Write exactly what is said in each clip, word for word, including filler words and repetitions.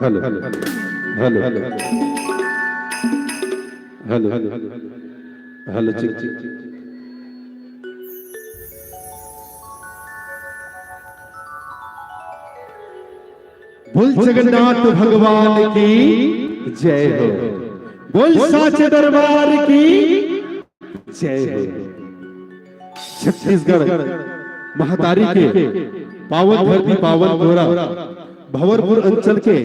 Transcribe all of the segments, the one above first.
Hello, hello, hello, hello, hello, check, check, check. बोल जगन्नाथ भगवान की जय हो। बोल साचे दरबार की जय हो। छत्तीसगढ़ महतारी के पावन धरती, पावन गोरा, भंवरपुर अंचल के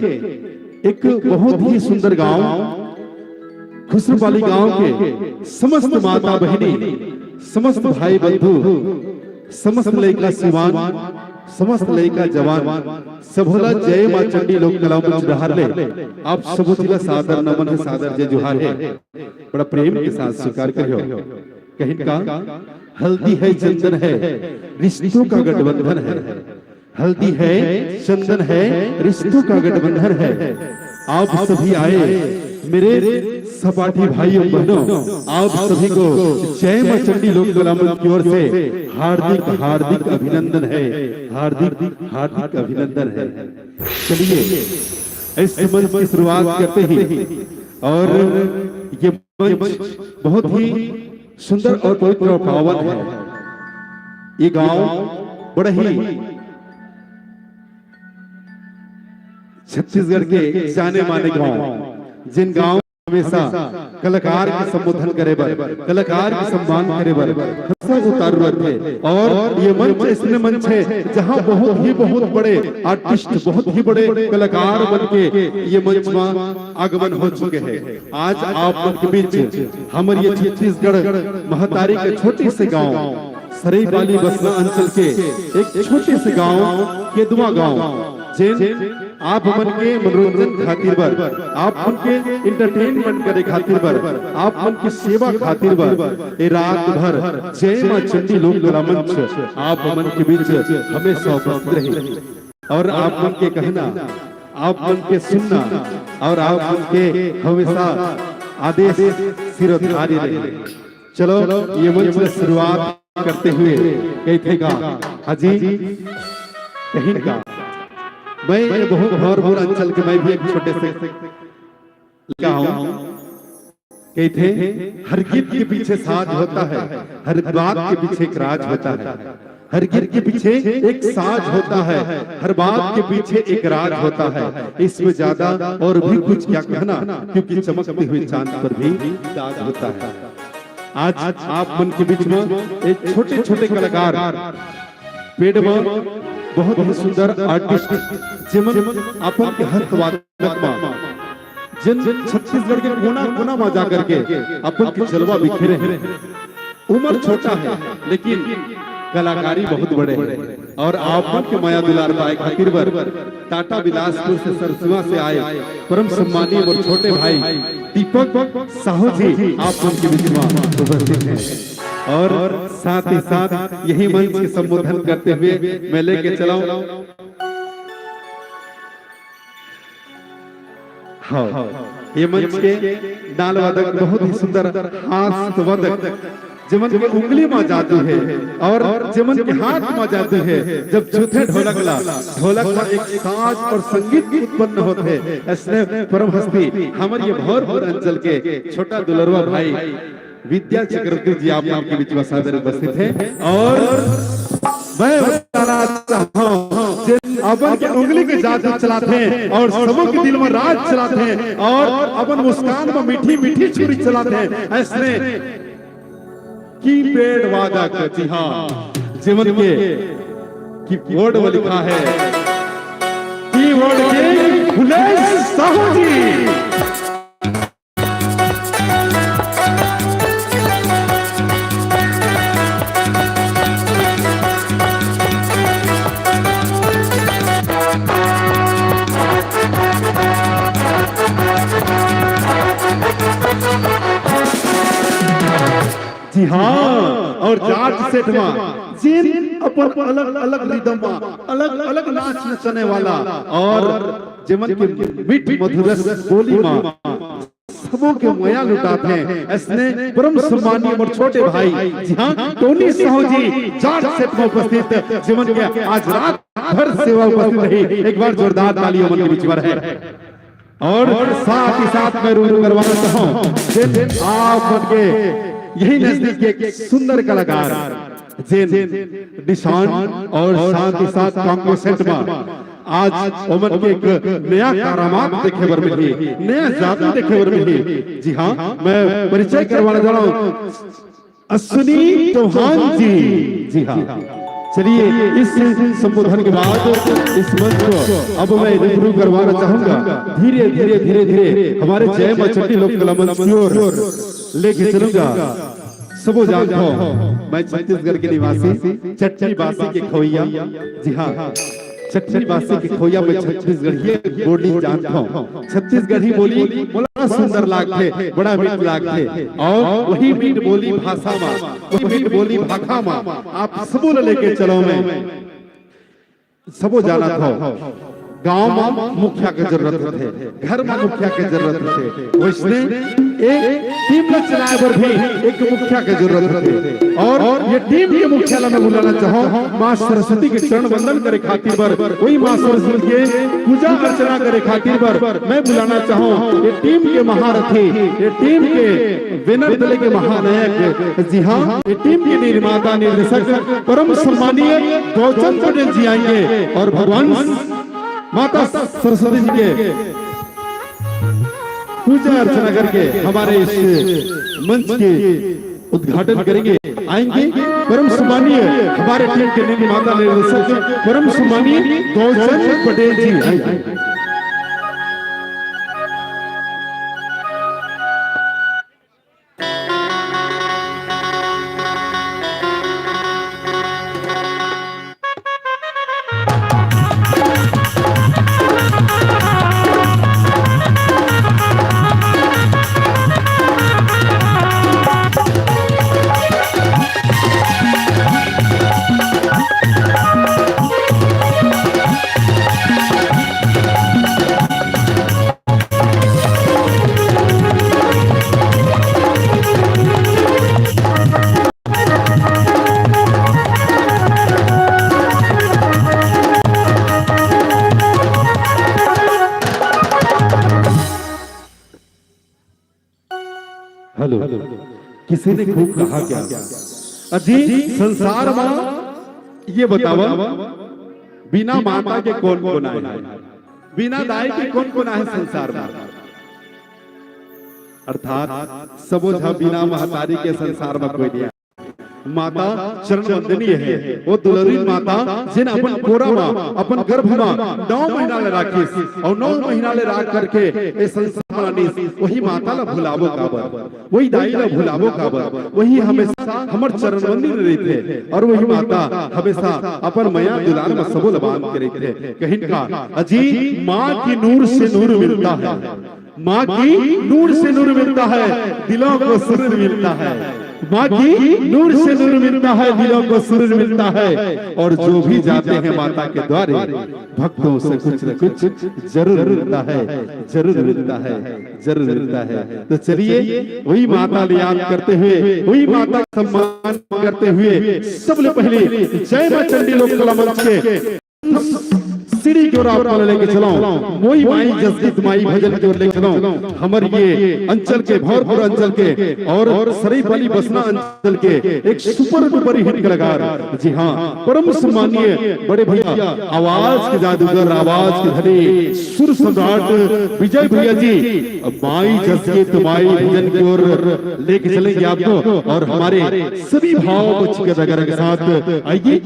एक बहुत ही सुंदर गांव, खुसरूपाली गांव के समस्त माता बहिनी, समस्त भाई बंधु, समस्त लइका सिवान, समस्त लइका जवान, सबो ला जय माँ चंडी लोक कला मंच डहार ले आप सबो ला सादर नमन हे, सादर जय जोहार हे। बड़ा प्रेम के साथ स्वीकार करियो। कहिन का, हल्दी है, चंदन है, रिश्तों का गठबंधन है। हल्दी है, चंदन है, रिश्तों का गठबंधन है। आप सभी आए, मेरे सपाठी भाइयों बहनों, आप सभी को जय माँ चंडी लोक कला मंच की ओर से हार्दिक, हार्दिक अभिनंदन है, हार्दिक, हार्दिक अभिनंदन है। चलिए, इस मंच की शुरुआत करते ही, और ये मंच बहुत ही सुंदर और पवित्र और पावन है। ये गांव बड़ा ही छत्तीसगढ़ के जाने माने गांव, जेन गांव हमेशा कलाकार के संबोधन करे बर, कलाकार के सम्मान करे बर हमेशा उतारू रहिथे। और ये मंच ऐसने मंच है, जहां बहुत ही, बहुत बड़े आर्टिस्ट, बहुत ही बड़े कलाकार बन के ये मंच में आगमन हो चुके हैं। आज आप मन के बीच हमर ये छत्तीसगढ़ महतारी के छोटे से गांव, सरईपाली बसना अंचल के एक छोटे से गांव, केदवा गांव, जेन आप मन के मनोरंजन खातिर बर, आप मन के एंटरटेनमेंट करे खातिर बर, आप मन के सेवा खातिर बर, ये रात भर जय माँ चंडी लोक कला मंच आप मन के बीच हमेशा उपस्थित रही। और आप मन के कहना, आप मन के सुनना और आप मन के हमेशा आदेश शिरोधार्य रहे। चलो, ये मंच की शुरुआत करते हुए कहिथे का, हाँ जी, कहिन का, मैं बहुत भंवरपुर अंचल के, मैं भी एक छोटे से लइका हूँ। कहिथे, हर गीत के पीछे साज होता है, हर बात के पीछे एक राज होता है। हर गीत के पीछे एक साज होता है, हर बात के पीछे एक राज होता है। इसमें ज्यादा और भी कुछ क्या कहना, क्योंकि चमकते हुए चांद पर भी दाग होता है। आज आप मन के बीच में एक छोटे छोटे कलाकार, पेड़ में बहुत ही सुंदर आर्टिस्ट, जेमन अपन के हस्तवादक में, जेन छत्तीसगढ़ के कोना कोना में जा करके अपन के जलवा बिखेरे हैं। उम्र छोटा है, लेकिन कलाकारी बहुत बड़े है। और आप मन के मया दुलार पाए खातिर बर टाटा बिलासपुर से सरसीवा से आए परम सम्मानीय मोर छोटे भाई दीपक साहू जी आप मन के बीच में उपस्थित हैं। और साथ ही साथ यही मंच के संबोधन करते हुए मैं लेके चलाऊं हाँ, ये मंच के नाल वादक बहुत ही सुंदर हाथ वादक, जेमन के उंगली में जादू है और जेमन के हाथ में जादू है। जब छूथे ढोलक ला, ढोलक में एक साज और संगीत उत्पन्न होते हैं। ऐसने परम हस्ती हमर ये भंवरपुर अंचल के छोटा दुलरवा भाई विद्या चक्रवर्ती जी आप मन के बीच में सादर उपस्थित हैं। और मैं बताना चाहता हूँ, जेन अपन के उंगली के जादू चलाथे और सबो के दिल में राज चलाथे और अपन मुस्कान में मीठी मीठी छुरी चलाथे, ऐसने कीपैड वादक, जी हाँ, जेमन के कीबोर्ड में लिखा है कीबोर्ड किंग फुलेश साहू जी। जी हाँ, और जॉर्ज सेठ मा जेन अपन अलग-अलग रिदम मा अलग-अलग नाच नचाने वाला और जेमन के मीठ मधुरस बोली मा सबो के मया लुटात हे। अइसने परम सम्मानीय मोर छोटे भाई, जी हाँ, टोनी साहू जी, जाट सेट में उपस्थित, जेमन के आज रात भर सेवा उपस्थित रही। एक बार जोरदार ताली ओमन के बीच में रहे। और साथ ही साथ मैं रूबरू करवाना चाहूँ, जेन आप मन के यही नजदीक के एक सुंदर कलाकार, जेन निशान और साथ ही साथ कॉन्ग्रेसेंट में आज ओमन के एक नया करामात देखे बर मिलही, नया जादू देखे बर मिलही। जी हाँ, मैं परिचय करवाना चाह रहा हूँ, अश्विनी चौहान जी। जी हाँ, चलिए, इस संबोधन के बाद इस मंच को अब मैं रूबरू करवाना चाहूंगा। धीरे धीरे धीरे धीरे हमारे जय माँ चंडी लोक कला मंच की ओर लेके चलूंगा। सबो जानत हो, मैं छत्तीसगढ़ के निवासी, चट्टी बासी के खवैया। जी हाँ, चट्टी बासी के खवैया, मैं छत्तीसगढ़िया बोली जानत हो। छत्तीसगढ़ी बोली मोला सुंदर लागथे, बड़ा मीठ लागथे। और वही मीठ बोली भाषा मा, वही मीठ बोली भाखा मा आप सबो ला लेके चलो मैं। सबो जानत हो, गांव मा मुखिया के जरूरत होथे, घर मा मुखिया के जरूरत होथे, वइसने एक टीम ला चलाए बर भी एक मुखिया के जरूरत होथे। और ये टीम के मुखिया ला मैं बुलाना चाहूँ, माँ सरस्वती के चरण वंदन करे खातिर बर, वही माँ सरस्वती के पूजा अर्चना करे खातिर बर मैं बुलाना चाहूँ ये टीम के महारथी, ये टीम के विनर दल के महानायक, जी हाँ, ये टीम के निर्माता निर्देशक परम सम्मानीय गौचंद पटेल जी आएंगे और भगवान माता सरस्वती जी के पूजा अर्चना करके हमारे इस मंच के उद्घाटन करेंगे। आएंगे परम सम्मानीय हमारे टीम के निर्माता निर्देशक परम सम्मानीय गौचंद पटेल जी आएंगे। हेलो, किसी ने खूब कहा क्या? अजी, संसार मा ये बतावा, बिना माता के कोन कोन आहे? बिना दाई के कोन कोन आहे संसार मा? अर्थात सबो झा बिना महतारी के संसार मा कोई नहीं आहे। माता चरण वंदनीय हे, वो दुलरी माता, जेन अपन कोरा मा, अपन गर्भ मा नौ महीना ले राखिस, अउ नौ महीना ले राख करके ए संसार मा लानिस, वही माता ला भुलाबो काबर, वही दाई ला भुलाबो काबर, वही हमेशा हमर चरण वंदनीय रहिथे, अउ वही माता हमेशा अपन मया दुलार मा सबो ला बांध के रहिथे। कहिन का, अजी, माँ की नूर से नूर मिलता है, माँ की नूर से नूर मिलता है, दिलों को सुरूर मिलता है। माँ की नूर से नूर मिलता है, दिलों को सुरूर मिलता है। और जो भी जाते हैं माता के द्वारे, भक्तों से कुछ न कुछ जरूर मिलता है, जरूर मिलता है, जरूर मिलता है। तो चलिए, वही माता ला याद करते हुए, वही माता का सम्मान करते हुए, सबले पहले जय माँ चंडी लोक कला मंच के सीढ़ी की ओर आप मन लेके चलो, मोई माई जसगीत माई भजन की ओर लेके चलो। हमर ये अंचल के, भौरपुर अंचल के और सरायपाली बसना अंचल के एक सुपर डुपर हिट कलाकार, जी हाँ, परम सम्मानीय बड़े भैया, आवाज के जादूगर, आवाज के धनी, सुर सम्राट विजय भैया जी माई जसगीत माई भजन की ओर लेके चलेंगे आपको। और हमारे सभी भाव बच्ची के साथ आइए,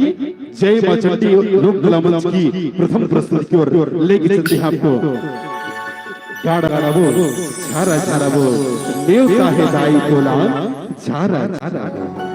जय माँ चंडी लोक कला मंच की प्रथम प्रस्तुति की ओर लेके चलते हैं आपको। गाड़ा गाड़ा बोल, झारा झारा बोल, नेवता हे दाई तोला, झारा झारा बोल।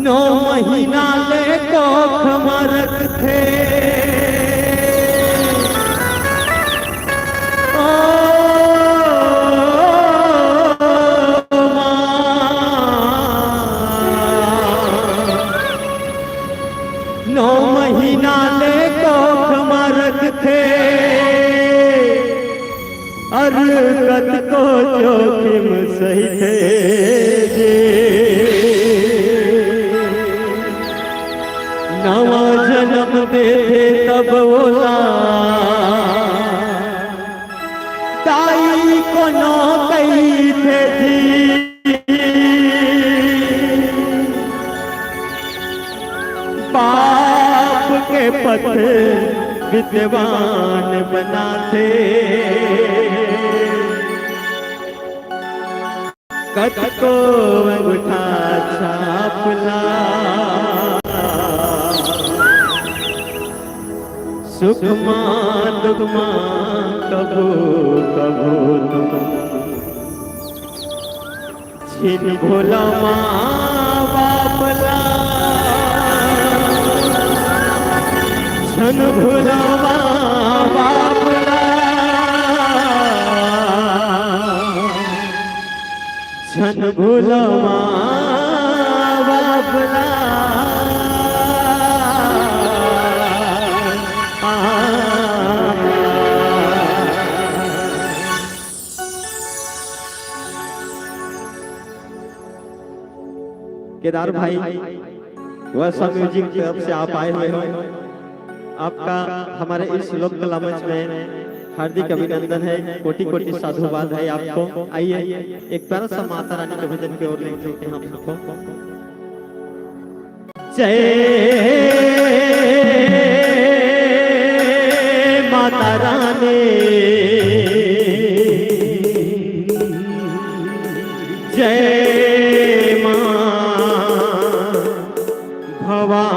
नौ महीना ले कोख म रखथे। ओ माँ, नौ महीना ले कोख म रखथे। अर कतको जोखिम सहिथे जे। नवा जनम देथे तब ओला दाई कोनो कहिथे जी। पाप के पथ विद्वान बनाथे। कतको अंगूठा छाप ला, सुख मा दुख मा कभू कभू तुम झिन भूलव माँ बाप ला, झन भूलव माँ बाप ला, झन भूलव माँ बाप ला। केदार भाई, वर्षा म्यूजिक तरफ से आप आए हुए हो, आपका हमारे इस लोक कला मंच में हार्दिक अभिनंदन है, कोटि कोटि साधुवाद है आपको। आइए, एक प्यारा सा माता रानी के भजन की ओर लेके चलते हैं आप सबको। जय माता रानी, जय माँ भवानी।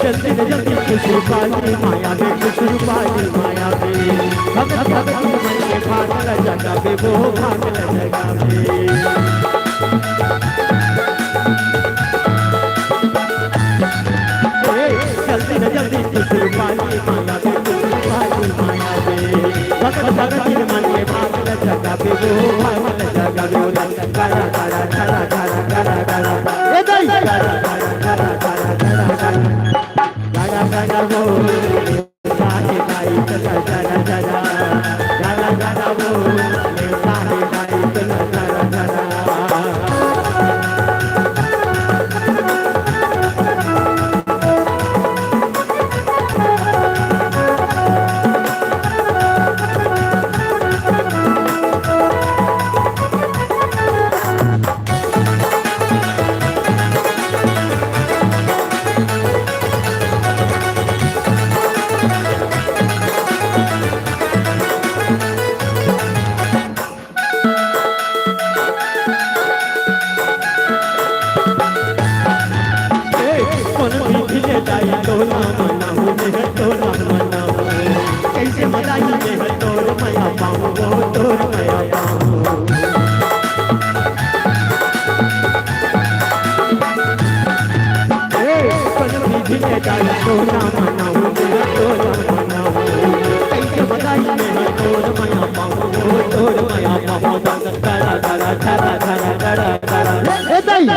जल्दी ले जल्दी खुशरू पाली माया में, खुशरू पाली माया में। भगत भगत मन के भाग ल जगाबे, वो भाग ल जगाबे। ए, जल्दी ले जल्दी खुशरू पाली माया में, खुशरू पाली माया में। भगत भगत मन के भाग ल जगाबे, वो भाग ल जगाबे। करा, करा, करा, करा, करा, करा। ए दाई। करा, करा, करा, करा, करा, करा। करा, करा, वो। साहे दाई, करा, करा, करा। करा, करा, वो। ए दाई। ए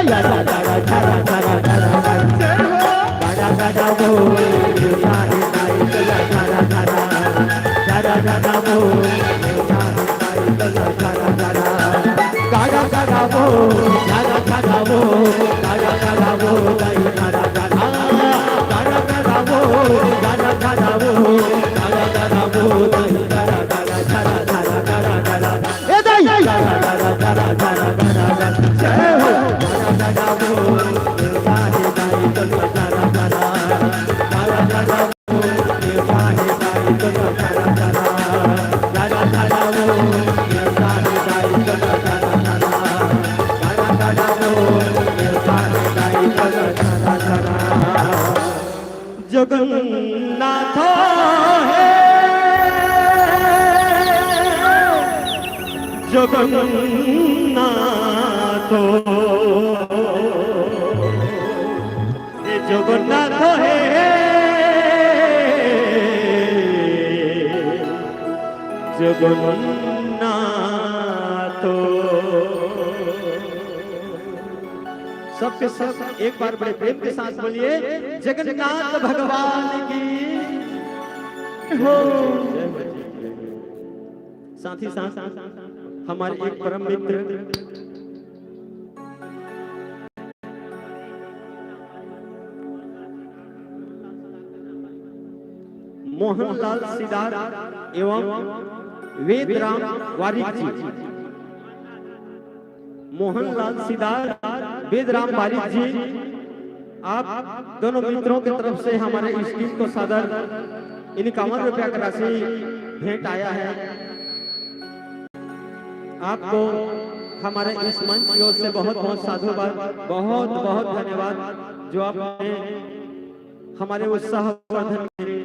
दाई। जगन्नाथ हे, जगन्नाथ, हे जगन्नाथ हे, जगन्नाथ। सबके सब एक बार बड़े प्रेम के साथ बोलिए, जगन्नाथ भगवान की हो। साथ ही साथ हमारे एक परम मित्र मोहनलाल सिदार एवं वेदराम वारिक जी, मोहनलाल सिदार, वेदराम वारिक जी, आप दोनों मित्रों की तरफ से हमारे इस टीम को सादर इक्यावन रुपया का राशि भेंट आया है। आपको हमारे इस मंच की ओर से बहुत बहुत साधुवाद, बहुत बहुत धन्यवाद, जो आपने हमारे उत्साहवर्धन के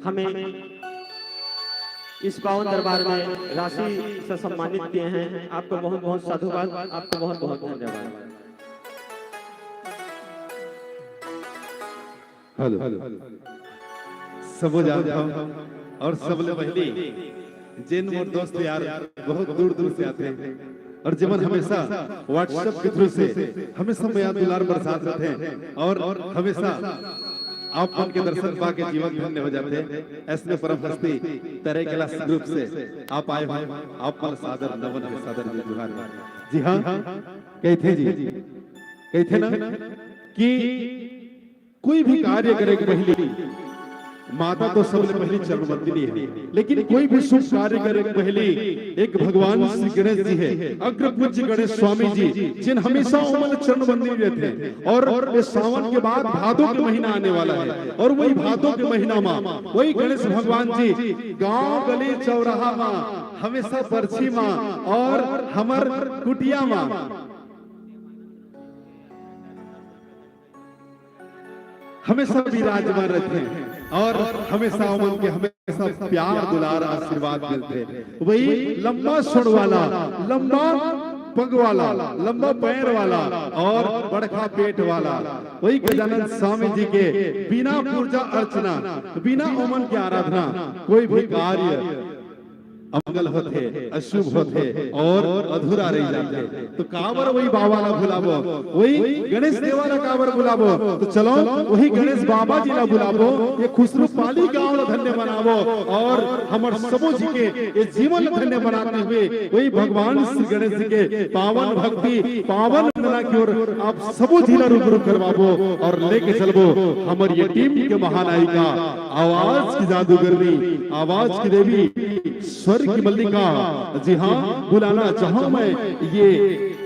हमें इस पावन दरबार में राशि से सम्मानित किए हैं। आपको बहुत बहुत साधुवाद, आपको बहुत बहुत धन्यवाद। हेलो, सबो जानथव और सबले पहली जेन मोर दोस्त यार बहुत दूर दूर से आथे और जेमन हमेशा WhatsApp के through से हमेशा मया दुलार बरसात रथे और हमेशा आप मन के दर्शन पाके जीवन धन्य हो जाथे। ऐसने परम हस्ती तरे कैलाश group से आप आए हो, आप मन सादर नमन हे, सादर जी जोहार। जी हाँ, कहिथे जी, कहिथे ना कि कोई भी कार्य करे के पहली माता तो सबले पहली चरण वंदिनी हे, लेकिन कोई भी शुभ कार्य करे के पहली एक भगवान श्री गणेश जी हे, अग्र पूज्य गणेश स्वामी जी, जेन हमेशा ओमन चरण वंदिनी रहिथे। और ये सावन के बाद भादो के महीना आने वाला हे और वही भादो के महीना मा वही गणेश भगवान जी गांव गली चौराहा मा हमेशा बरछी मा और हमर कुटिया मा हमेशा विराजमान रहिथे और हमेशा ओमन के हमेशा प्यार दुलार आशीर्वाद मिलथे। वही लंबा सुंड़ वाला, लंबा पग वाला, लंबा पैर वाला और बड़खा पेट वाला वही गजानन स्वामी जी के बिना पूजा अर्चना, बिना ओमन के आराधना कोई भी कार्य अमंगल होथे, अशुभ होथे और अधूरा रहि जाथे। तो काबर वही बाबा ला भुलाबो, वही गणेश देवा ला काबर भुलाबो? तो चलो वही गणेश बाबा जी ला भुलाबो, ये खुसरूपाली गांव ला धन्य बनाबो और हमर सबो जी के ये जीवन ला धन्य बनाते हुए वही भगवान श्री गणेश जी के पावन भक्ति, पावन वंदना की ओर आप सबो जी ला रूबरू करवाबो और लेके चलबो हमर ये टीम के महानायिका आवाज की जादूगरनी, आवाज की देवी, स्वर की मल्लिका। जी हाँ, बुलाना चाहूँ मैं ये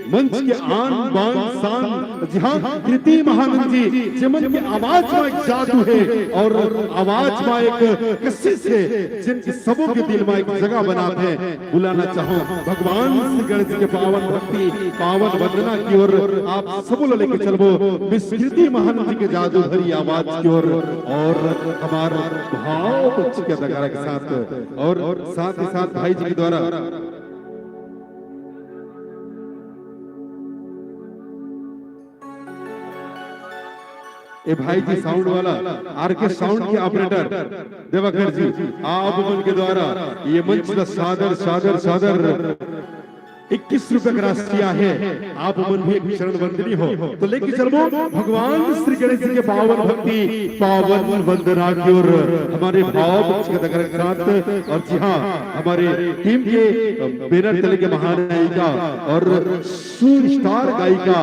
मंच के आन बान शान, जी हाँ, कृति महानंद जी, जेमन के आवाज मा एक जादू हे और आवाज मा एक कशिश हे, जेन सबो के दिल मा एक जगह बनाथे। बुलाना चाहूँ भगवान श्री गणेश जी के पावन भक्ति, पावन वंदना की ओर आप सबो ला लेके चलबो मिस कृति महानंद जी के जादू भरी आवाज की ओर और हमार भाव उच्च के दगारा के साथ और साथ ही साथ भाई जी के द्वारा ए भाई जी, साउंड वाला, आरके साउंड के ऑपरेटर देवाकर जी, आप मन के द्वारा ये मंच ला सादर, सादर, सादर इक्कीस रुपए का राशि आहे, आप मन भी एक चरण वंदनी हो। तो लेके चलबो भगवान श्री गणेश जी के पावन भक्ति, पावन वंदना की ओर। हमारे भाव पक्ष के दगरक साथ, और जी हाँ, हमारे टीम के बैनर तले के महानायिका और सुपरस्टार गायिका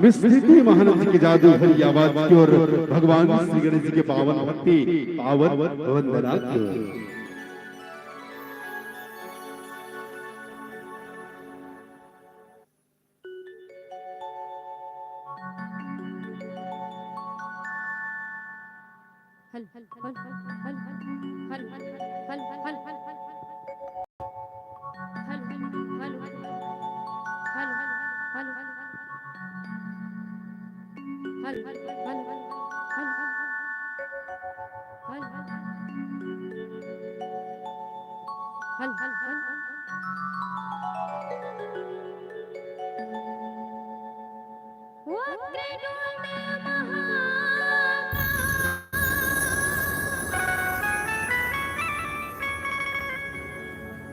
मिस दीदी महानंद की जादू भरी आवाज की ओर, भगवान श्री गणेश जी के पावन भक्ति, पावन वंदना की ओर।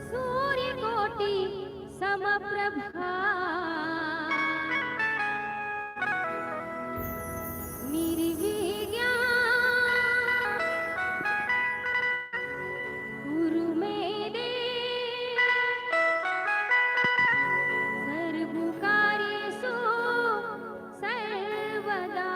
सूर्यकोटि समप्रभा। निर्विघ्नं कुरु मे देव सर्वकार्येषु सर्वदा।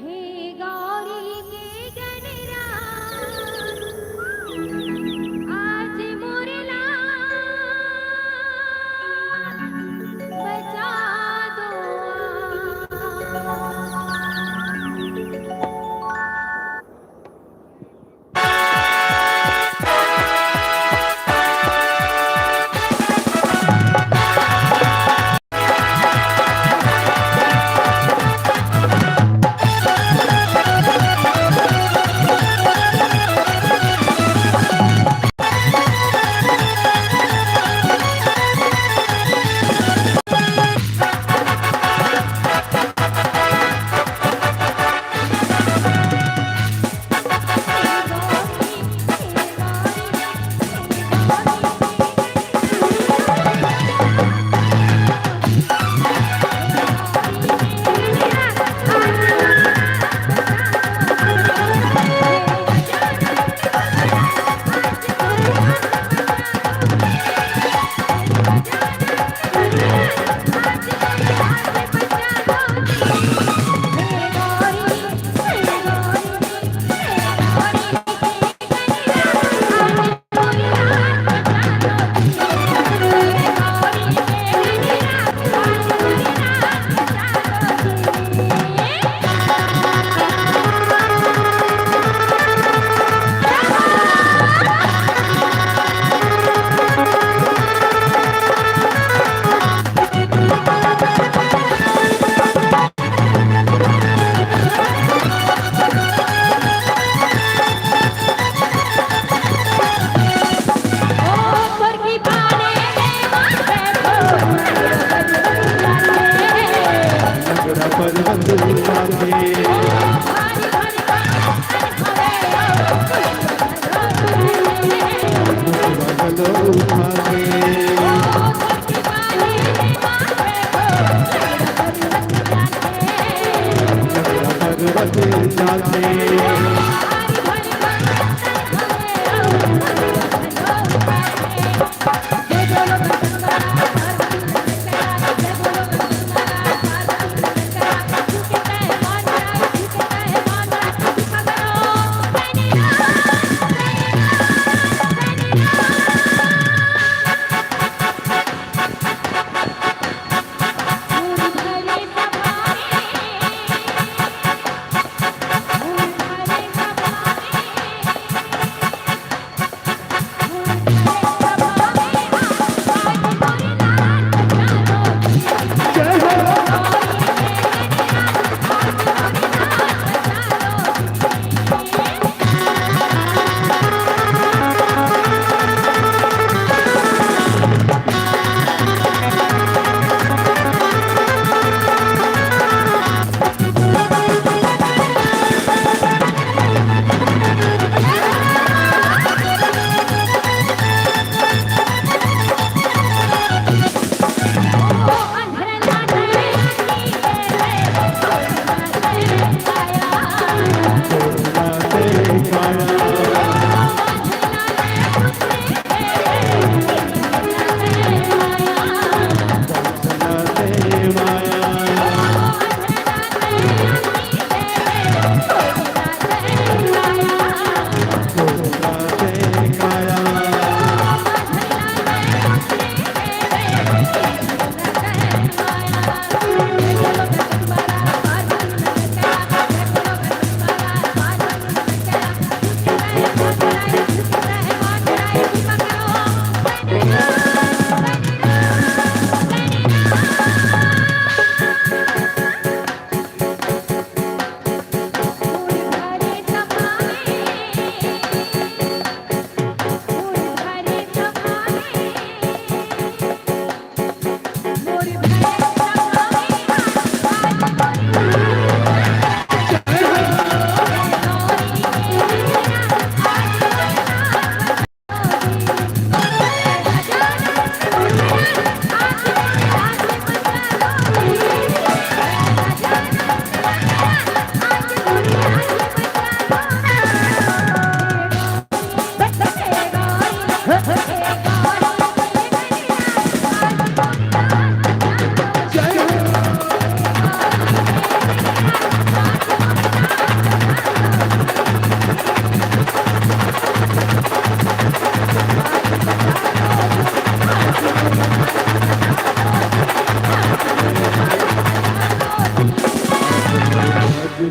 हे गौरी के गणराज, आज मोर ला बचा दो।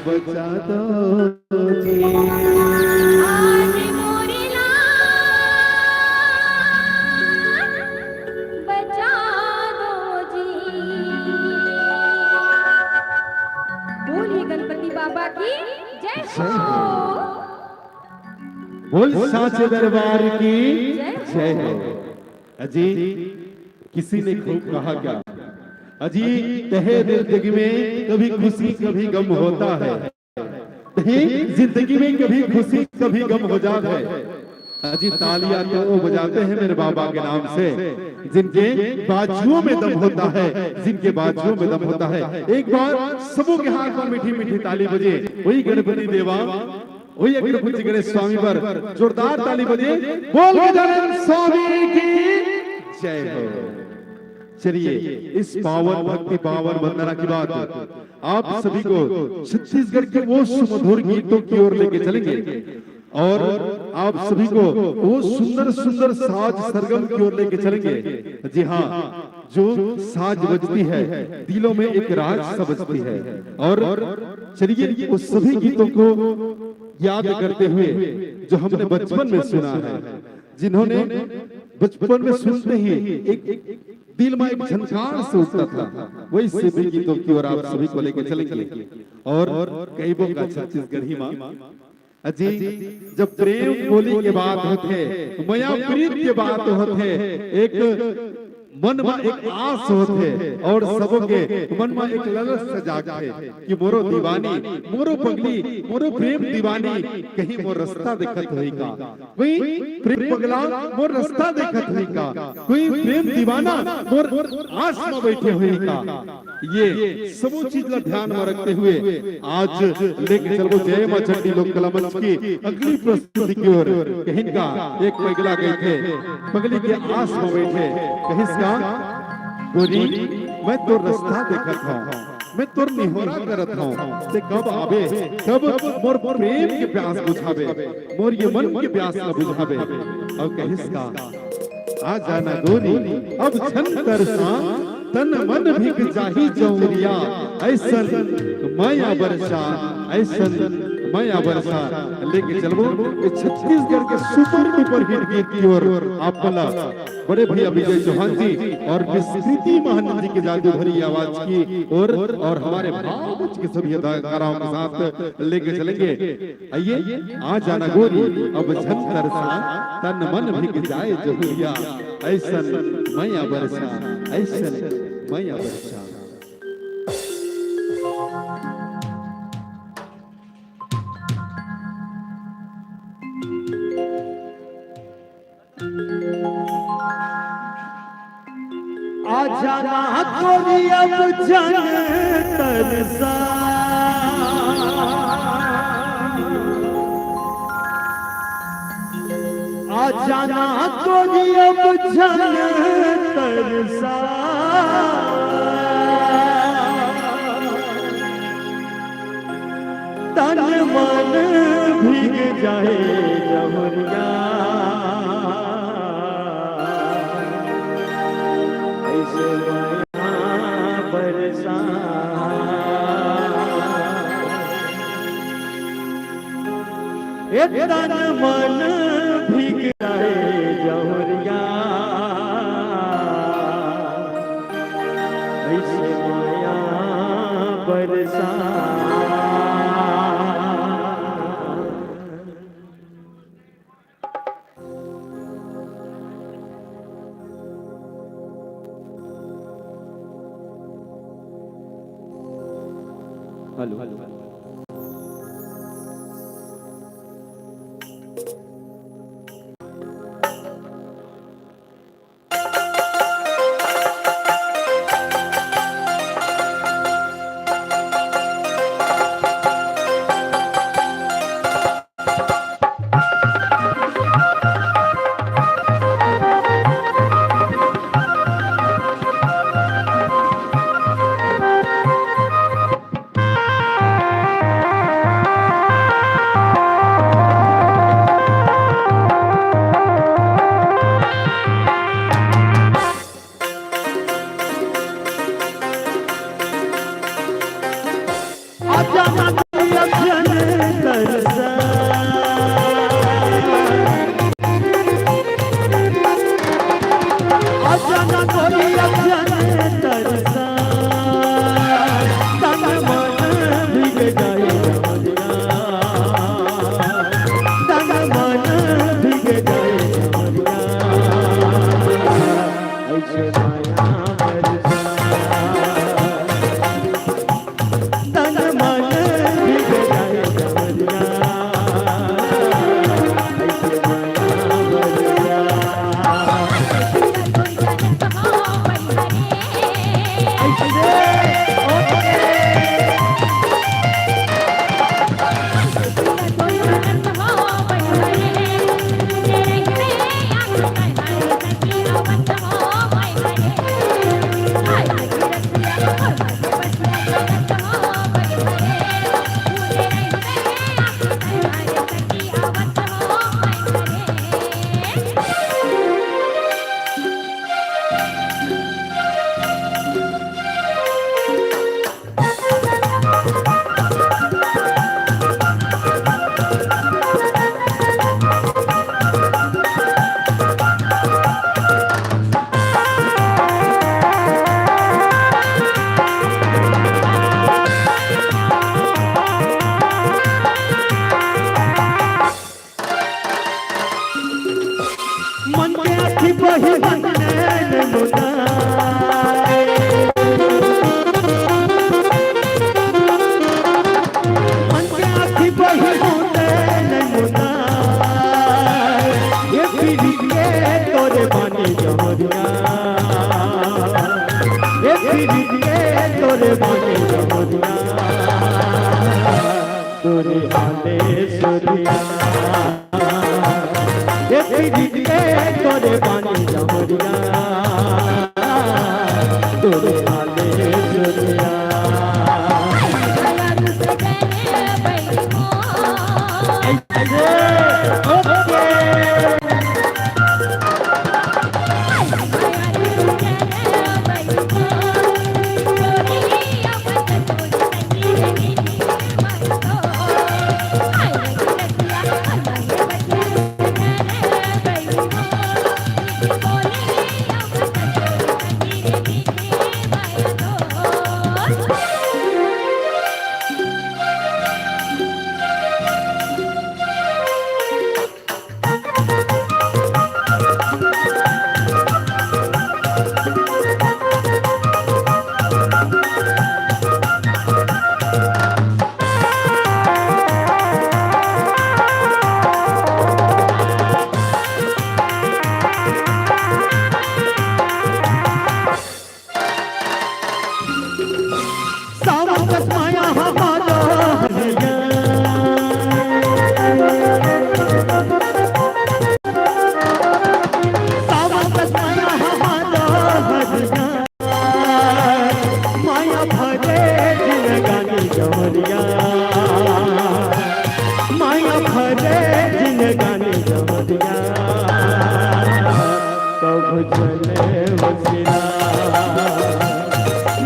बचा दो जी। आज मोरी लाज बचा दो जी। बोलिए गणपति बाबा की जय हो। बोल साचे दरबार की जय हो। अजी, किसी ने खूब कहा क्या? अजी, तहे दिल जिंदगी में कभी खुशी कभी गम होता है। तहे जिंदगी में कभी खुशी कभी गम हो जाता है। अजी, तालियां तो वो बजाते हैं मेरे बाबा के नाम से, जिनके बाजुओं में दम होता है, जिनके बाजुओं में दम होता है। एक बार सबों के हाथ में मीठी मीठी ताली बजे, वही गणपति देवा, वही अग्रपूज्य गणेश स्वामी पर जोरदार ताली बजे। बोल गजानन स्वामी की जय हो। चलिए, इस पावन भक्ति पावन वंदना के बाद आप सभी को छत्तीसगढ़ के वो सुमधुर गीतों की ओर लेके चलेंगे और आप सभी को वो सुंदर सुंदर साज सरगम की ओर लेके चलेंगे। जी हाँ, जो साज बजती है, दिलों में एक राग सा बजती है। और चलिए, उस सभी गीतों को याद करते हुए, जो हमने बचपन में सुना है, जिन्होंने बचपन में सुनते ही एक दिल में एक झनकार से उठता था, वही सभी गीतों की ओर आप सभी को लेके चलेंगे। और कई बोका छत्तीसगढ़ी माँ अजी, जब प्रेम बोली के बात होथे, मया प्रीत के बात होथे, एक मन में एक आस होथे और सबों के मन में एक ललस से जागथे कि मोरो दीवानी, मोरो पगली, मोरो प्रेम दीवानी कहीं मोर रास्ता देखत होही का, कोई प्रेम पगला मोर रास्ता देखत होही का, कोई प्रेम दीवाना मोर आस में बैठे होही का। ये सबो चीज ला ध्यान में रखते हुए आज लेके चलबो जय माँ चंडी लोक कला मंच की अगली प्रस्तुति की ओर। कहिन का एक पगला गई थे, पगली के आस में बैठे, कहिस का, "गोरी, मैं तोर रास्ता देखत हूँ, मैं तोर निहोरा करत हूँ, ते कब आबे, कब मोर प्रेम के प्यास बुझाबे, मोर ये मन के प्यास ला बुझाबे।" और कहिस का, "आ जाना गोरी, अब झन तरसा, तन मन भीग जाही जौरिया, ऐसन मया बरसा, ऐसन मया बरसा।" लेके चलबो ये छत्तीसगढ़ के सुपर डुपर हिट गीत की ओर आप ला बड़े भैया विजय चौहान जी और विस्कृति महंत जी की जादू भरी आवाज की ओर और हमारे भाव के सभी अदाकाराओं के साथ लेके चलेंगे। आइए, आ जाना गोरी, अब झन तरसा, तन मन भीग जाए जहुरिया, ऐसन मया बरसा, ऐसन मया बरसा। आ जाना गोरी अब झन तरसा, आ जाना गोरी अब झन तरसा। तन मन भीग जाए जहुरिया, ऐसे मया बरसा। ए तन मन भीग जाए जहुरिया, ऐसे मया बरसा। Hello, hello. तोरे बानी जमुरिया, तोरे हाले सुरिया। ए पीरित के तोरे बानी जमुरिया, तोरे हाले सुरिया। सावन कस माया हमारा हरिया। सावन कस माया हमारा हरिया। माया भरे जिनगानी जमरिया। माया भरे जिनगानी जमरिया। कभू चले वसिला।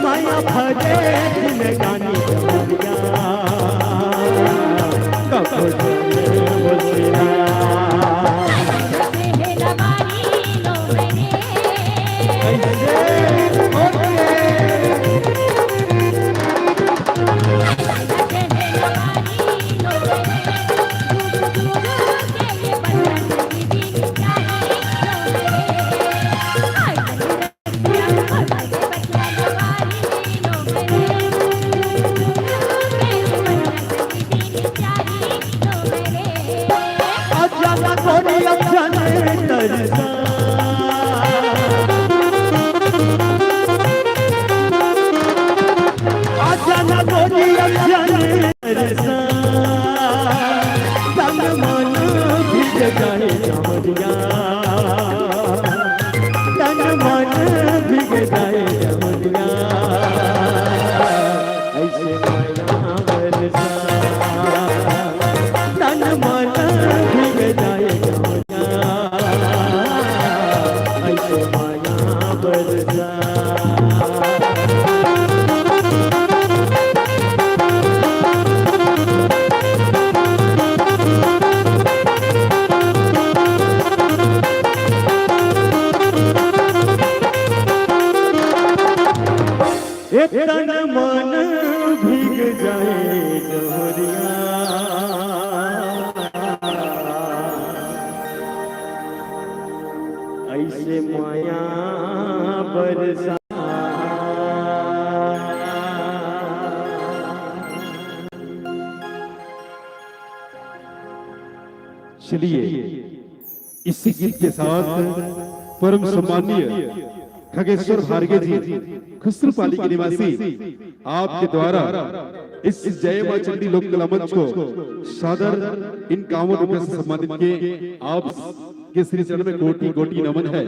माया भरे जिनगानी जमरिया। कभू चले वसिला। कैसे? ओके। अचानक कोनी अचानक तरसा। अचानक कोनी अचानक तरसा। तन मन भीग जाए जमरिया। तन मन भीग जाए जमरिया। ऐसे माया बरसा। तन मन भीग जाए जमरिया। ऐसे माया बरसा। ए तन मन भीग जाए जमरिया। ऐसे माया बरसा। चलिए, इसी गीत के साथ परम सम्माननीय खगेश्वर भार्गव जी, खुसरूपाली के निवासी, आपके द्वारा इस जय मां चंडी लोक कला मंच को सादर इक्यावन रुपए से सम्मानित किए। आपके श्री चरण में कोटि कोटि नमन है।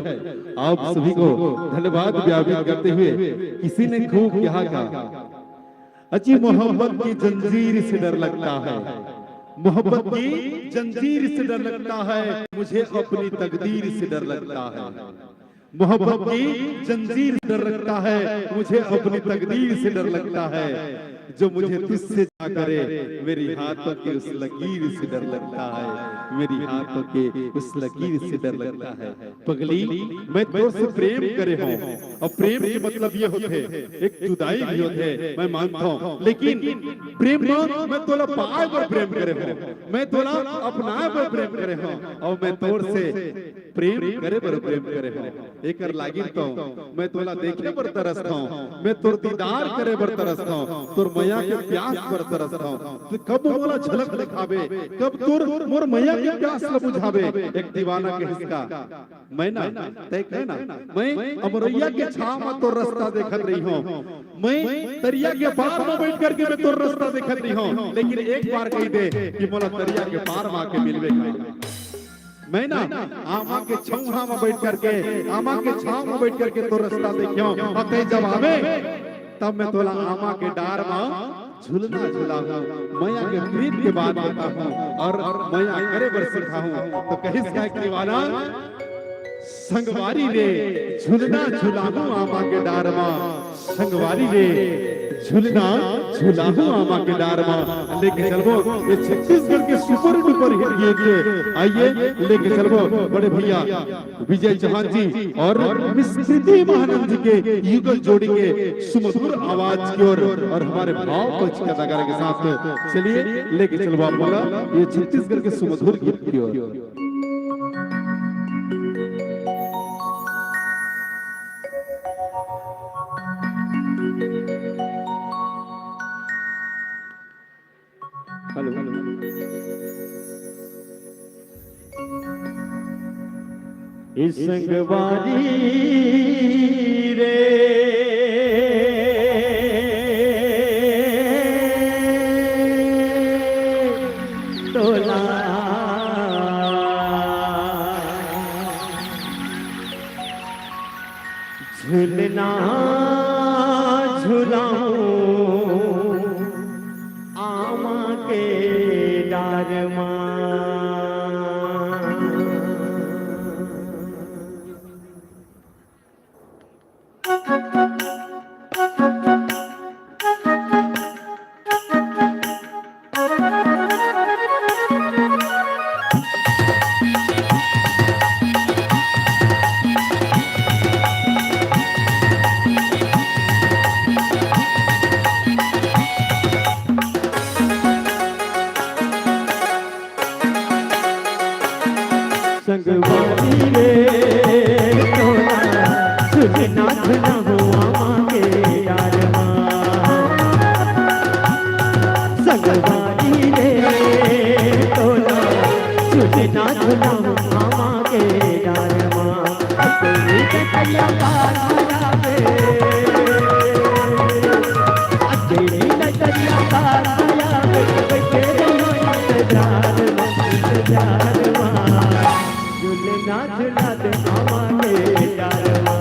आप सभी को धन्यवाद ज्ञापित करते हुए किसी ने खूब कहा का, अजी मोहब्बत की जंजीर से डर लगता है, मोहब्बत की जंजीर से डर लगता है, मुझे अपनी तकदीर से डर लगता है। मोहब्बत की जंजीर से डर लगता है, मुझे अपनी तकदीर से डर लगता है। जो मुझे तुझसे जुदा करे, मेरी हाथों की उस लकीर से डर लगता है, मेरी हाथों के उस लकीर से डर लगता है। पगली, मैं तोर से प्रेम करे हूँ, अउ प्रेम के मतलब ये होथे, एक जुदाई भी होथे, मैं मानथंव, लेकिन प्रेम म मैं तोला पाए बर प्रेम करे हूँ, मैं तोला अपनाए बर प्रेम करे हूँ, अउ मैं तोर से प्रेम करे बर प्रेम करे हूँ। एकर लागिन तो मैं तोला देखे बर तरसथंव, मैं तोर दीदार करे बर तरसथंव, तोर मया के प्यास बर तरसत हंव। त कब मोला झलक दिखाबे, कब तोर मोर मया के प्यास ल बुझाबे, एक दीवाना कहिस का। मैं ना, तैं कहे ना, मैं अमरैया के छांव म तोर रस्ता देखत रहिहंव, मैं तरिया के पार म बइठ करके मैं तोर रस्ता देखत रहिहंव, लेकिन एक बार कहि दे कि मोला तरिया के पार म आके मिलबे का। मैं ना आमा के छौहा म बइठ करके, आमा के छांव म बइठ करके तोर रस्ता देखिहंव, अउ तैं जब आबे, तब मैं तोला आमा के डार म झुलना झुलाहूं, मया के प्रीत के बात बताहूं अउ मया करे बर सिखाहूं। त कहिस का एक दीवाना, संगवारी रे, झुलना झुलाहूं आमा के डार म, संगवारी रे, झुलना झुलाहूं आमा के डार म। लेके चलबो ये छत्तीसगढ़ के super duper hit गीत के। आइए, लेके चलबो बड़े भैया विजय चौहान जी अउ मिस कृति महानंद जी के युगल जोड़ी के सुमधुर आवाज की ओर अउ हमारे भाव पंच कलाकार के साथ। चलिए, लेके चलबो आप लोग ये छत्तीसगढ़ के सुमधुर गीत की ओर। हेलो। ए संगवारी रे तोला झुलना झुलाऊं आमा के डार मा। संगवारी रे तोला झुलना झुलाहूं आमा के डार मा। संगवारी रे तोला झुलना झुलाहूं आमा के डार मा। अकेली डगरिया पार आवे, अकेली डगरिया पार आवे, बैठे रहो इंतजार मा, इंतजार मा। झुलना झुला दे आमा के डार मा।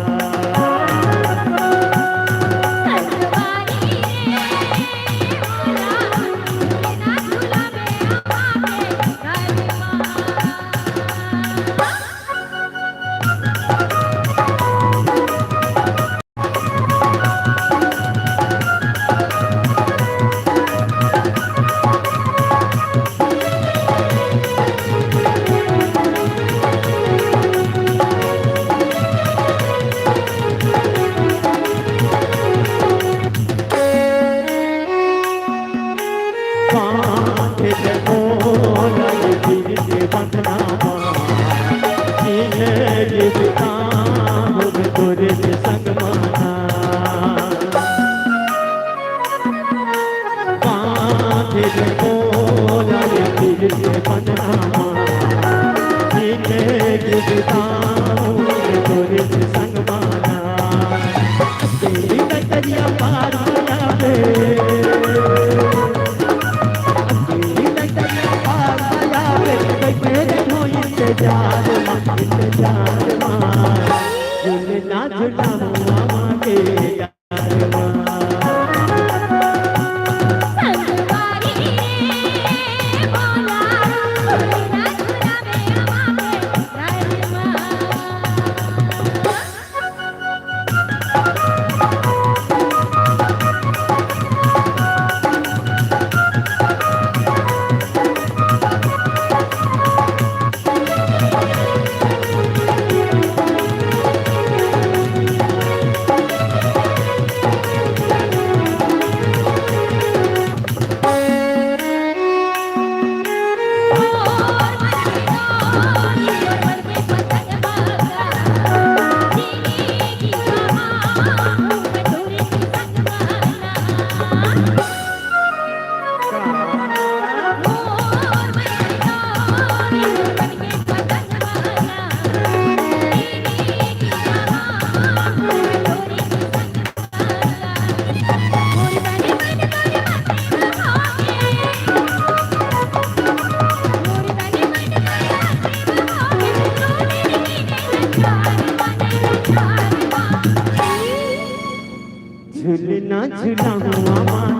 बांध दे मोला ये दिल के बंधना मा, जिंदगी बिताहूं तोरे से संग मा ना। बांध दे मोला ये दिल के बंधना मा, जिंदगी बिताहूं तोरे से संग मा ना। तेरी नजरिया पार आवे, तेरी नजरिया पार आवे, बैठे रहो इंतजार मा, इंतजार मा। झुलना झुलाहूं आमा के डार मा। संगवारी रे, बोला, झुलना झुलावे आमा के डार मा।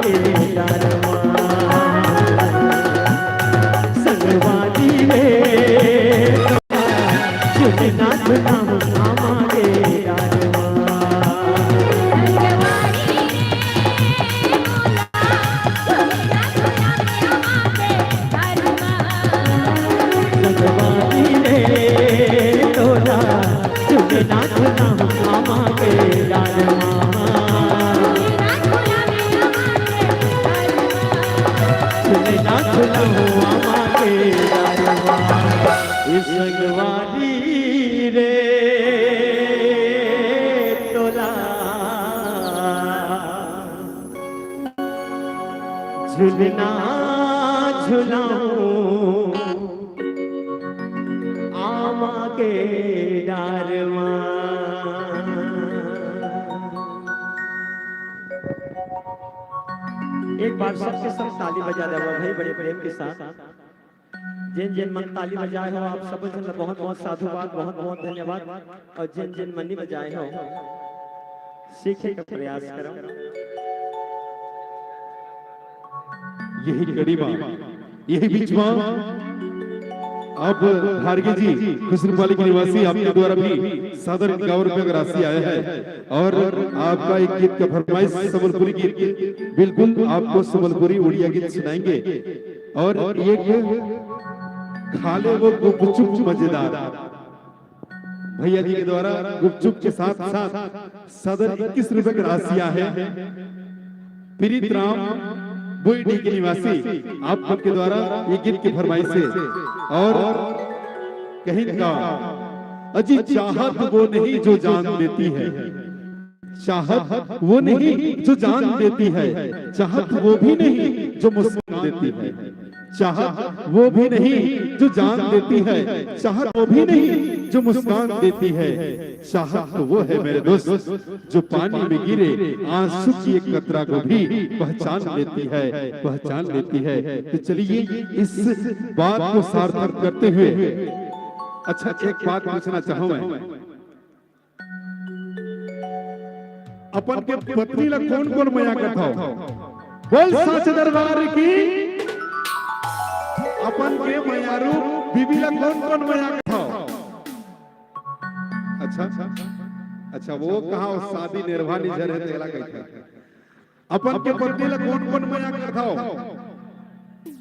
के डरमा। संगवारी रे, झुलना झुलाहूं आमा के डरमा। संगवारी रे तोला, झुलना झुलाहूं आमा के डरमा। झुलना झुलाहूं आमा के डरमा। ए संगवारी रे तोला, झुलना झुलाहूं आमा के डरमा। एक बार सबके सब ताली बजा देवा भाई, बड़े प्रेम के साथ। जिन जिन मन ताली बजाए हो, आप सब झन ला बहुत बहुत साधुवाद, बहुत बहुत धन्यवाद। और जिन जिन मन नहीं बजाए हो, सीखे का प्रयास करो। यही कड़ी मा, यही बीच मा आप भार्गी जी, खुसरूपाली के निवासी, आपके द्वारा भी सादर इक्यावन रुपया का राशि आया है और आपका एक गीत का फरमाइश, संबलपुरी गीत। बिल्कुल आपको संबलपुरी उड़िया गीत सुनाएंगे। और एक खा ले वो गुपचुप मजेदार, भैया जी के द्वारा गुपचुप के साथ साथ सादर इक्कीस रुपए का राशि आया है। पीरित राम, बोईडीह के निवासी, आप सबके द्वारा ये गीत की फरमाइश है। और कहीं का, अजी चाहत वो नहीं जो जान देती है, चाहत वो नहीं जो जान देती है, चाहत वो भी नहीं जो मुस्कान देती है। चाहत वो भी नहीं जो जान देती है, चाहत वो भी नहीं जो मुस्कान देती है। चाहत तो वो है मेरे दोस्त, जो पानी में गिरे आंसू की एक कतरा को भी पहचान लेती है, पहचान लेती है। तो चलिए इस बात को सार्थक करते हुए, अच्छा, एक बात पूछना चाहूं मैं, अपन के पत्नी ला कौन कौन मया करथव? बोल साचे दरबार की। अपन के मयारू बीबी ला कौन कौन मया करथव? अच्छा, अच्छा, वो कहा शादी निर्वाह नहीं झरे तेला कहते। अपन के पत्नी ला कौन कौन मया करथव?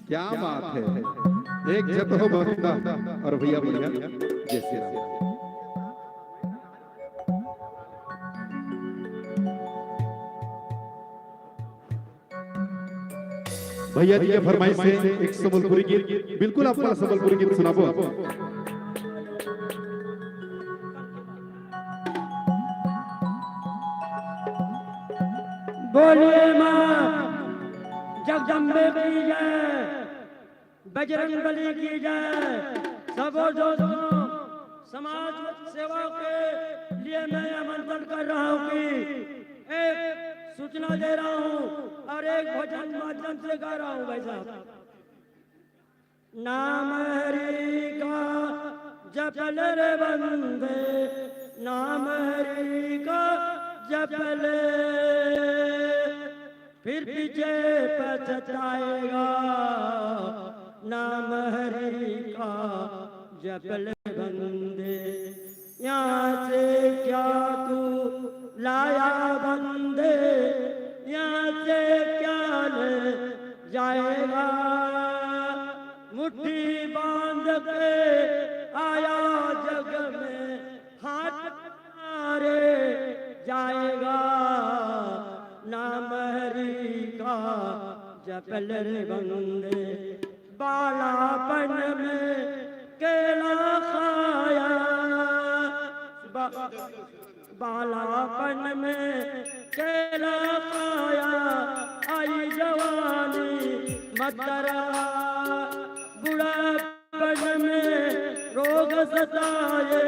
क्या बात है, एक जत हो बंदा। और भैया, भैया, जय श्री राम। भैया जी के फरमाइश से एक संबलपुरी गीत, बिल्कुल आप वाला संबलपुरी गीत सुनाबो। बोलिए माँ जगदम्बे की जय, बजरंग बली की जय। सबो दोस्तों, समाज सेवा के लिए मैं आमंत्रण कर रहा हूँ कि एक सूचना दे रहा हूँ और एक भजन माध्यम से गा रहा हूँ भाई साहब। नाम हरि का जप ले रे बंदे, नाम हरि का जप ले, फिर पीछे पछताएगा। नाम हरि का जप ले बंदे, यहाँ से क्या तू लाया बंदे, यहाँ से क्या ले जाएगा। मुट्ठी बांध के आया जग में, हाथ मारे जाएगा। नाम हरि का जप ले रे बंदे, बालापन में केला खाया, बा-, बालापन में केला खाया, आई जवानी मत डरा। बुढ़ापन में रोग सताए,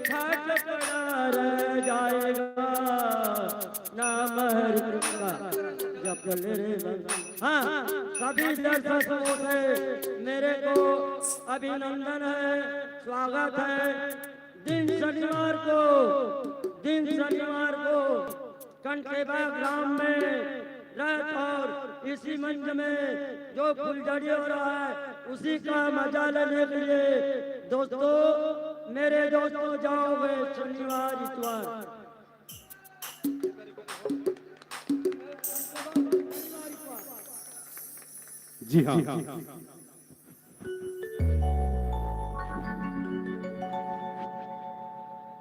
खाट पड़ा रह जाएगा। नाम हरि का जप ले रे बंदे। हाँ, सभी दर्शकों से मेरे को अभिनंदन है, स्वागत है। दिन शनिवार को, दिन शनिवार को कंटेबा ग्राम में रात और इसी मंच में जो फुलझड़ी हो रहा है, उसी का मजा लेने के लिए दोस्तों, मेरे दोस्तों, जाओगे शनिवार इतवार। जी हाँ,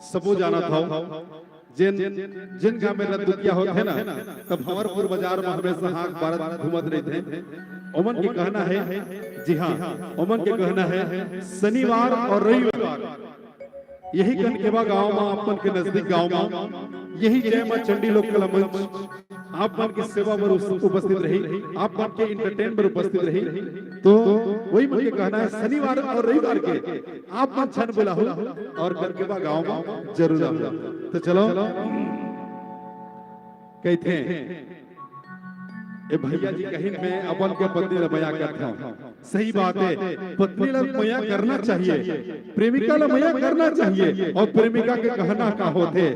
सबो जानत हव, जेन जेन गांव में रद्दुकिया होथे ना, तब हंवरपुर बाजार में हमेशा हाक बारत घूमत रहिथे। ओमन के कहना हे, जी हाँ, ओमन के कहना हे, शनिवार और रविवार यही कनकेवा गांव में, आप मन के नजदीक गांव में, यही जय मां चंडी लोक कला मंच आप मन के सेवा बर उस-, उपस्थित रही, आप मन के entertain बर उपस्थित रही। तो वही मन के कहना हे, शनिवार और रविवार के आप मन झन भुलाहू और कनकेवा गांव में जरूर आहू। तो चलो, कहिथे, ए भैया जी कहिन, मैं अपन के पत्नी ल मया करथंव। सही बात हे, पत्नी ल मया करना चाहिए, प्रेमिका ल मया करना चाहिए। और प्रेमिका के कहना का होथे,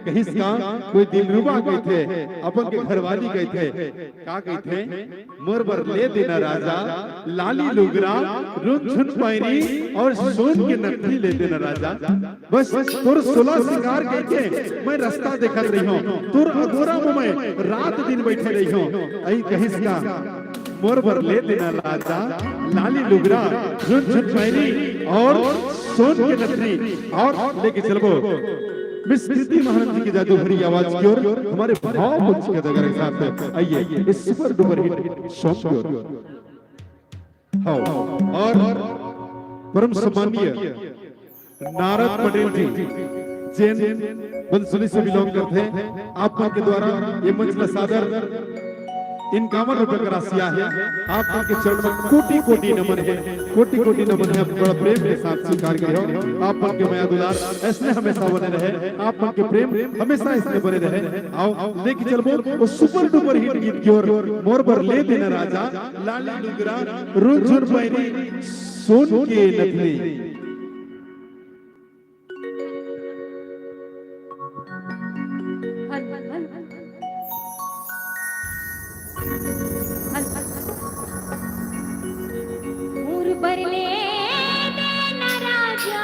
कहिस का, कोई दिलरुबा कहिथे, अपन के घरवाली कहिथे, का कहिथे, मोर बर ले देना राजा, लाली लुगरा, रुनझुन पैरी और सोन के नथनी ले देना राजा। बस तोर सोला सिंगार कहिके मैं रस्ता देखत रहिहंव, तोर अगोरा में मैं रात दिन बइठे रहिहंव। अई कहिस का, मोर बर ले देना राजा, लाली लुगरा, रुनझुन पैरी और सोन के नथनी, और लेके चलबो मिस कृति महाराज जी की जादू भरी आवाज की ओर, हमारे भाव मंच के दगरा के साथ। आइए इस super duper hit song की ओर। हाँ, और परम सम्मानीय नारद पटेल जी, जेन बंसुली से belong करथे, आप मन के द्वारा ये मंच ला सादर इक्यावन रुपए का राशि आहे। आप मन के चरण में कोटि कोटि नमन हे, कोटि कोटि नमन हे। आप बड़ा प्रेम के साथ स्वीकार करे हो। आप मन के मया दुलार अइसने हमेशा बने रहे, आप मन के प्रेम हमेशा अइसने बने रहे। आओ लेके चलबो वो super duper hit गीत की ओर, मोर बर ले देना राजा, लाली लुगरा, रुनझुन पैरी, सोन के नथनी। मोर बर ले देना राजा।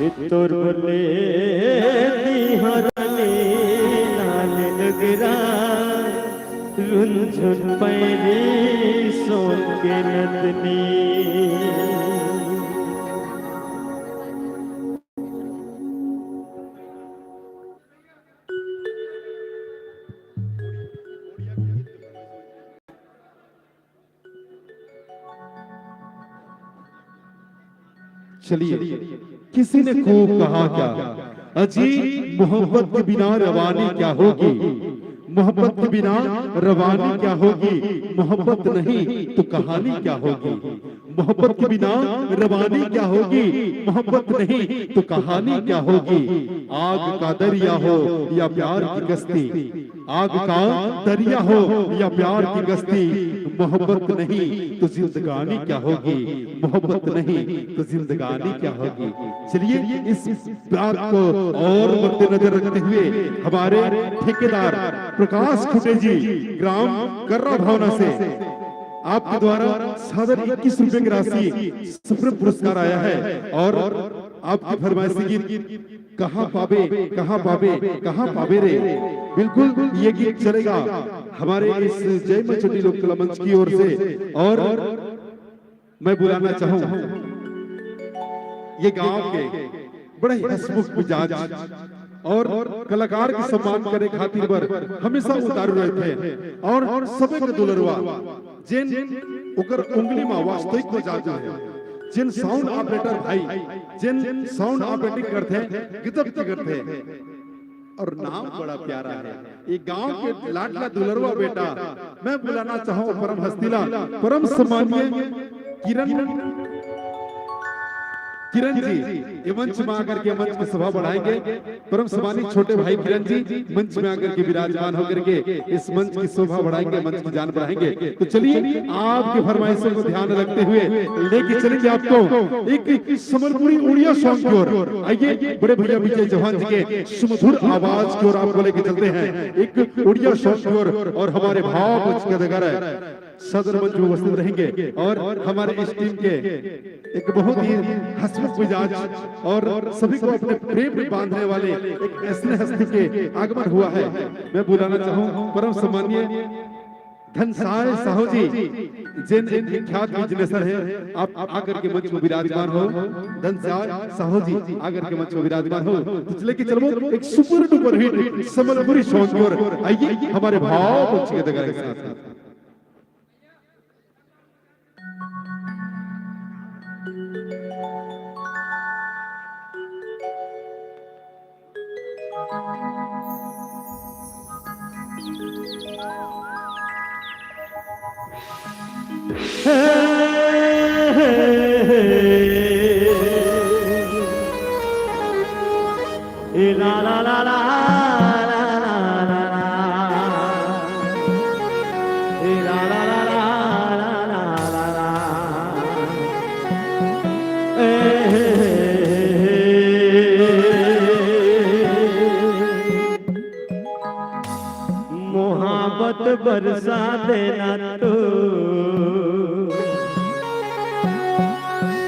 ए तोर बने तिहारा ने लाल लुगरा, रुनझुन पैरी सोन के नतनी। चलिए, किसी ने खूब कहा क्या, अजी, मोहब्बत के बिना रवानी क्या होगी? मोहब्बत के बिना रवानी क्या होगी? मोहब्बत नहीं तो कहानी क्या होगी? मोहब्बत के बिना रवानी क्या होगी? मोहब्बत नहीं तो कहानी क्या होगी? आग का दरिया हो या प्यार की कश्ती, आग का दरिया हो या प्यार की कश्ती, मोहब्बत नहीं तो जिंदगानी क्या होगी? मोहब्बत नहीं तो जिंदगानी क्या होगी? चलिए, इस बात को और मद्देनजर रखते हुए हमारे ठेकेदार प्रकाश खुटे जी, ग्राम कर्रा भावना से, आपके द्वारा सादर इक्कीस रुपए की राशि सुप्रीम पुरस्कार आया है और आपकी फरमाइशी गीत कहाँ पाबे, कहाँ पाबे, कहाँ पाबे रे। बिल्कुल, ये गीत चलेगा हमारे इस जय मचंडी लोक कला मंच की ओर से। और मैं बुलाना चाहूँ ये गांव के बड़े हंसमुख मिजाज और कलाकार के सम्मान करे खातिर बर हमेशा उतारू रहते हैं और सबे के दुलरवा, जेन ओकर उंगली मा वास्तविक में जादू है, जेन साउंड ऑपरेटर भाई, जेन साउंड ऑपरेटिंग करते हैं, गजब के करते हैं। और नाम बड़ा प्यारा है। ये गांव के लाडला दुलरवा बेटा, मैं बुलाना चाहूँ परम हस्तीला, परम सम्मानीय किरण, किरण जी, ये मंच में आकर के मंच की शोभा बढ़ाएंगे। परम सम्मानित छोटे भाई किरण जी मंच में आकर के विराजमान होकर के इस मंच की शोभा बढ़ाएंगे, मंच की जान बढ़ाएंगे। तो चलिए, आपकी फरमाइशों को ध्यान रखते हुए लेके चलेंगे आपको एक संबलपुरी उड़िया सॉन्ग की ओर। आइए, बड़े भैया विजय चौहान जी के सुमधुर आवाज की ओर आपको लेके चलते हैं एक उड़िया सॉन्ग की ओर। और हमारे भाव मंच के अधिकार है, सदर मंच में उपस्थित रहेंगे और हमारे इस टीम के एक बहुत ही हंसमुख मिजाज और सभी को अपने प्रेम में बांधने वाले एक ऐसे हस्ती के आगमन हुआ है। मैं बुलाना चाहूँ परम सम्मानीय घनसाय साहू जी, जेन एक विख्यात बिजनेसर है, आप आकर के मंच में विराजमान हो। घनसाय साहू जी, आकर के मंच में विराजमान हो। तो चले कि चलो एक super duper hit Sambalpuri song की ओर। आइए, हमारे भाव मंच के अधिकार के साथ। मोहब्बत बरसा देना तू,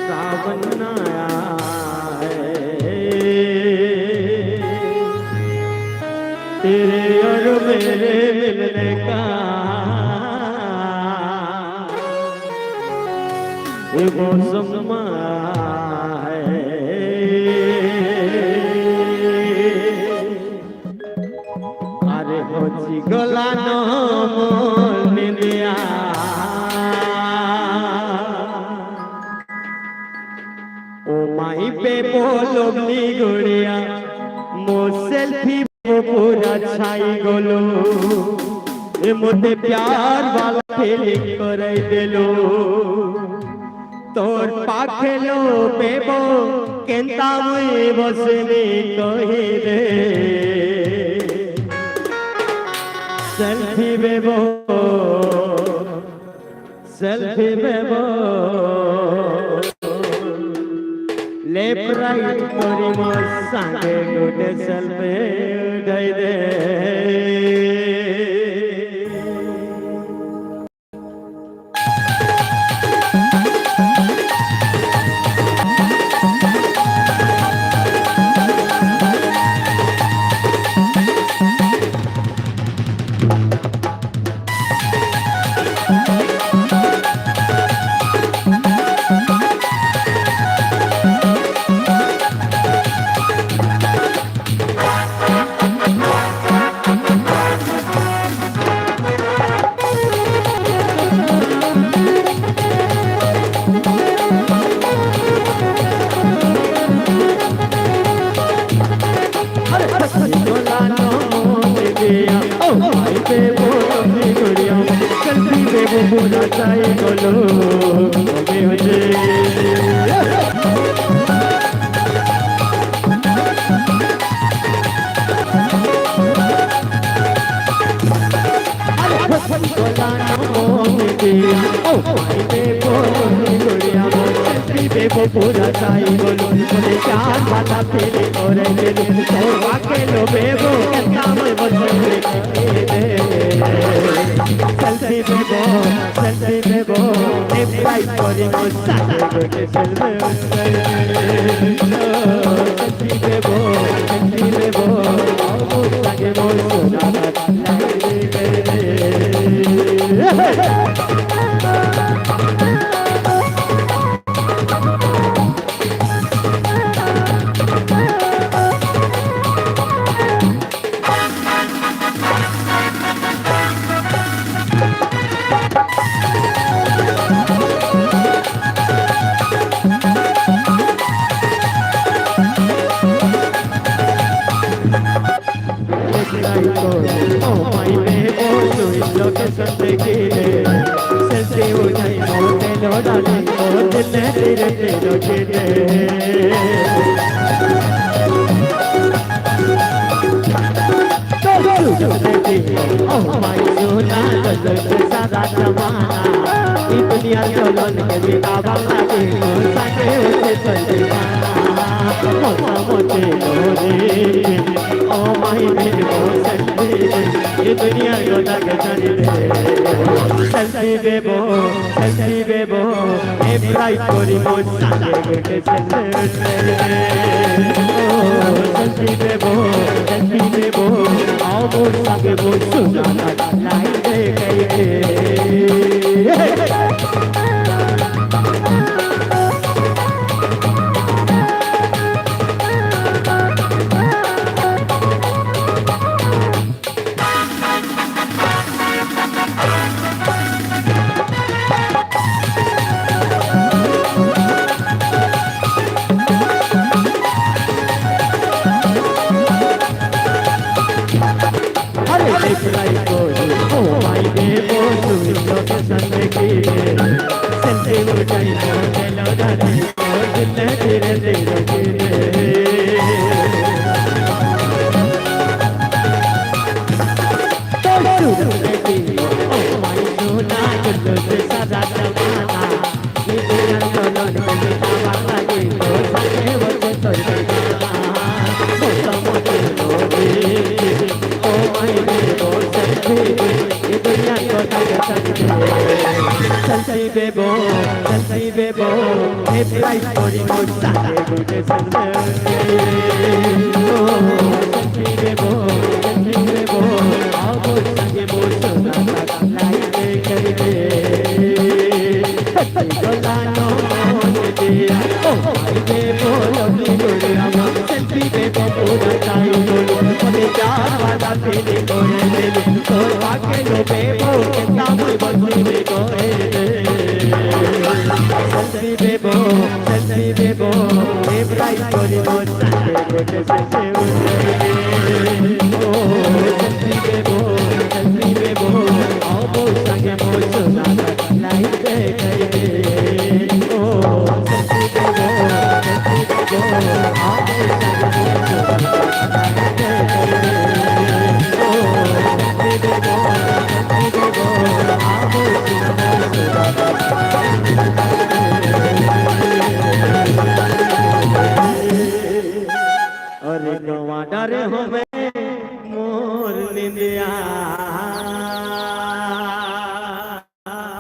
सावन आया है, तेरे और मेरे मिलने का ये मौसम आया है। अरे हो जी गोला नो मोर निंदिया, ओ माई पे बोलो नी गुड़िया, मो सेल्फी वो पूरा छाई गोलो। ए मोते प्यार वाला फीलिंग करई देलो। तोर पाखेलो बेबो, केंता मुई बस में कही दे। सेल्फी बेबो, सेल्फी बेबो। लेफ्ट राइट करी मोर संगे गुटे सेल्फी उठाई दे।